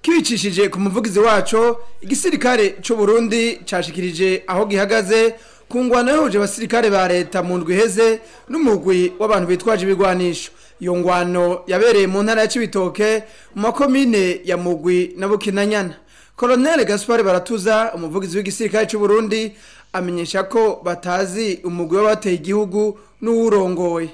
Kibicishije ku muvugizi waco, igisirikare c'u Burundi cashikirije aho gihagaze ku ngwano yahuje abasirikare ba leta mu ndwi iheze n'umugwi w'abantu bitwaje ibigwanisho. Iyo ngwano yabereye mu ntara ya Cibitoke mu makomine ya Mugwi na Bukinanyana. Colonel Gaspar Baratuza, umuvugizi w'igisirikare c'u Burundi, amenyesha ko batazi umugwi w'abateye igihugu n'uwurongoye.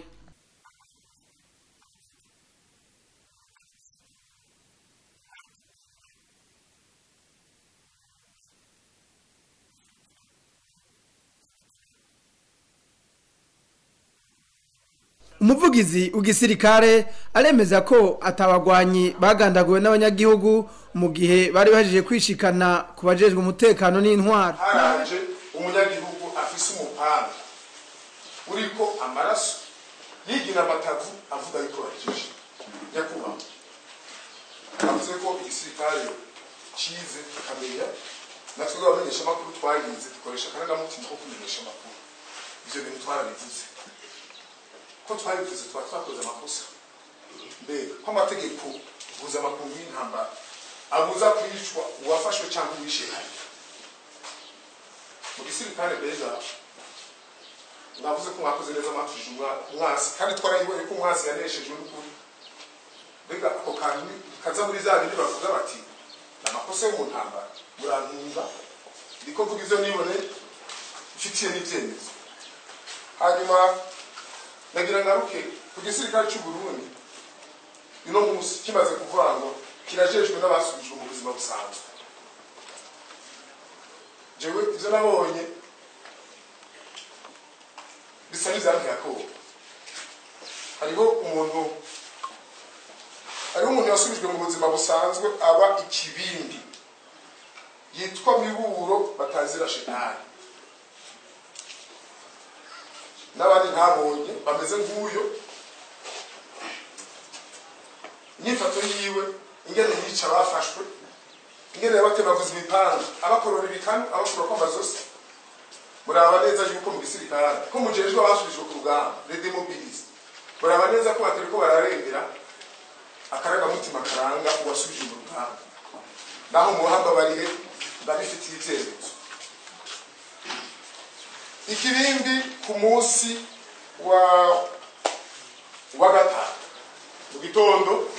Umuvugizi w'igisirikare aremeza ko atabagwanyi bagandaguwe n'abanyagihugu mu gihe bari bahejeje kwishikana ku bajejwe umutekano n'intwaro. Haraje umunyagihugu afise umupanga uriko amaraso yigira amatavu avuga yuko bahejeje. Nyakubahwa avuze ko igisirikare cize tukamenya, natwe abamenyesha amakuru twayize dukoresha akarangamutima ko kumenyesha amakuru. Ivyo bintu twarabivuze, ko twabivuze tuba twakoze amakosa. Mbega ko amategeko mpuzamakungu y'intambara abuza kwicwa uwafashwe cyangwa uwishe hari mu gisirikare? Mbega mwavuze ko mwakoze neza, mwatujije umwasi, kandi twarayibonye ko umwasi yaneshejwe n'ukuri. Mbega ako kantu kaza muri za bindi bavuga bati ni amakosa yo mu ntambara? Murantunga, ndiko mvuga ivyo nibone mfitiye n'ivyemezo. Hanyuma nagira ngaruke ku gisirikare cy'u Burundi. Uno munsi kimaze kuvangwa, kirajejwe n'abasubijwe mu buzima busanzwe. Jewe ivyo nabonye bisa n'ivyanteye akoba. Hariho umuntu yasubijwe mu buzima busanzwe aba ikibindi, yitwa Miburo batazira Shetani, n'abandi ntabonye bameze nk'uyo. Inyifato yiwe, ingene yica abafashwe, ingene yabatemaguza imipanga, abakorora ibikanu, abakurako amazosi. Muraba neza yuko mu gisirikare ko mujejwe abasubijwe ku rugamba, les démobilisés, muraba neza ko batariko bararengera akarangamutima karanga uwasubije mu rugamba. Naho muhambabarire, ndabifitiye ivyemezo. Ikibindi ku munsi wa gatanu mu gitondo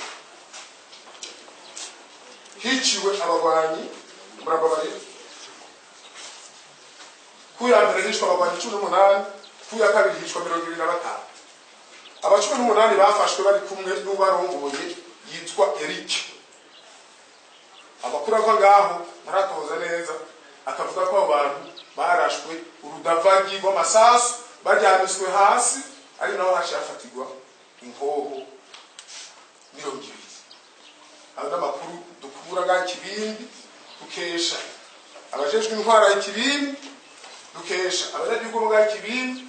hiciwe abagwanyi, murababarire, ku ya mbere hishwe abagwanyi 18, ku ya kabiri hishwe 25. Aba 18 bafashwe bari kumwe n'ubarongoye yitwa Eric. Amakuru ava ngaho ntaratoza neza, akavuga ko abo bantu barashwe urudavagi rw'amasasu baryamiswe hasi, ari naho haciye hafatirwa inkoho 20. Ayo n'amakuru dukura ngaho Ikibindi, dukesha abajejwe intwara y'Ikibindi, dukesha abanyagihugu bo ngaho Ikibindi.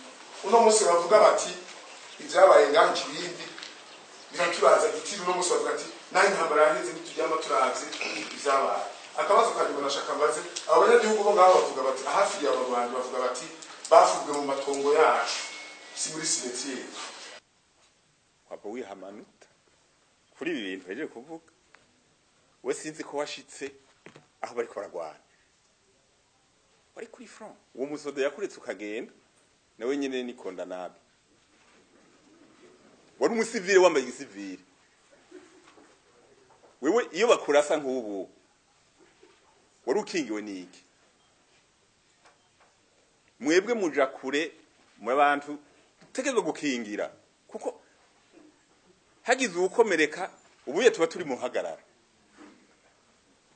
Uno munsi bavuga bati ibyabaye ngaho Ikibindi biraturaza igitiro. Uno munsi bavuga ati naho intambara yaheze ntituryama turavye ibyabaye. Akabazo kanyuma nashaka mbaze abo banyagihugu bo ngaho, bavuga bati hafi y'abo bantu, bavuga bati bafubwe mu matongo yacu, si muri cimetière. Waba wiha amanota kuri ibi bintu hejeje kuvuga? We sinzi ko washitse aho bariko baragwana, wari kuri front. Uwo musoda yakuretse ukagenda nawe nyene ni condamnable. Wari umusivile wambaye igisivile. Wewe iyo bakurasa nk'ubu wari ukingiwe n'iki? Mwebwe muja kure mu bantu dutegerezwa gukingira, kuko hagize uwukomereka ubuye tuba turi mu hagarara,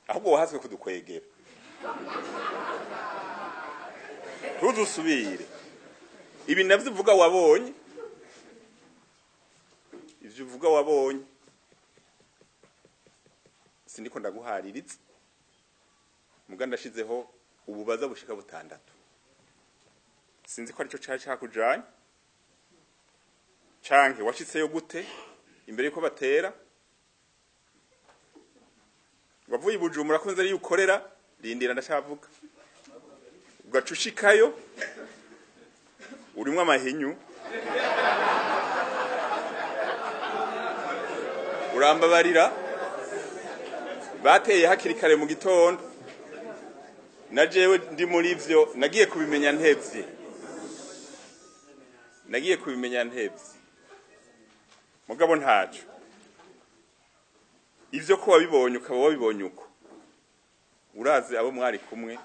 ahubwo wahaswe kudukwegera. Ntuzusubire. Ibi navyo uvuga wabonye, ivyo uvuga wabonye, sindiko ndaguhariritse muga ndashizeho ububaza bushika butandatu. Sinzi ko arico cari cakujanye, canke washitseyo gute imbere yuko batera? Wavuye i Bujumbura ko nzi ariyo ukorera? Rindira, ndashavuga. Ugaca ushikayo urimwo amahinyu. Urambabarira. Bateye hakiri kare mu gitondo, na jewe ndi muri vyo, nagiye kubimenya ntevye, nagiye kubimenya ntevye. Mugabo ntaco, ivyo ko wabibonye ukaba wabibonye uko, urazi abo mwari kumwe,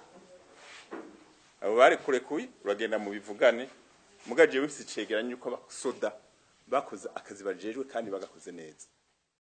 abo bari kurekuye, uragenda mu bivugane. Mugabo jewe mfise icegeranyo yuko abasoda bakoze akazi bajejwe kandi bagakoze neza.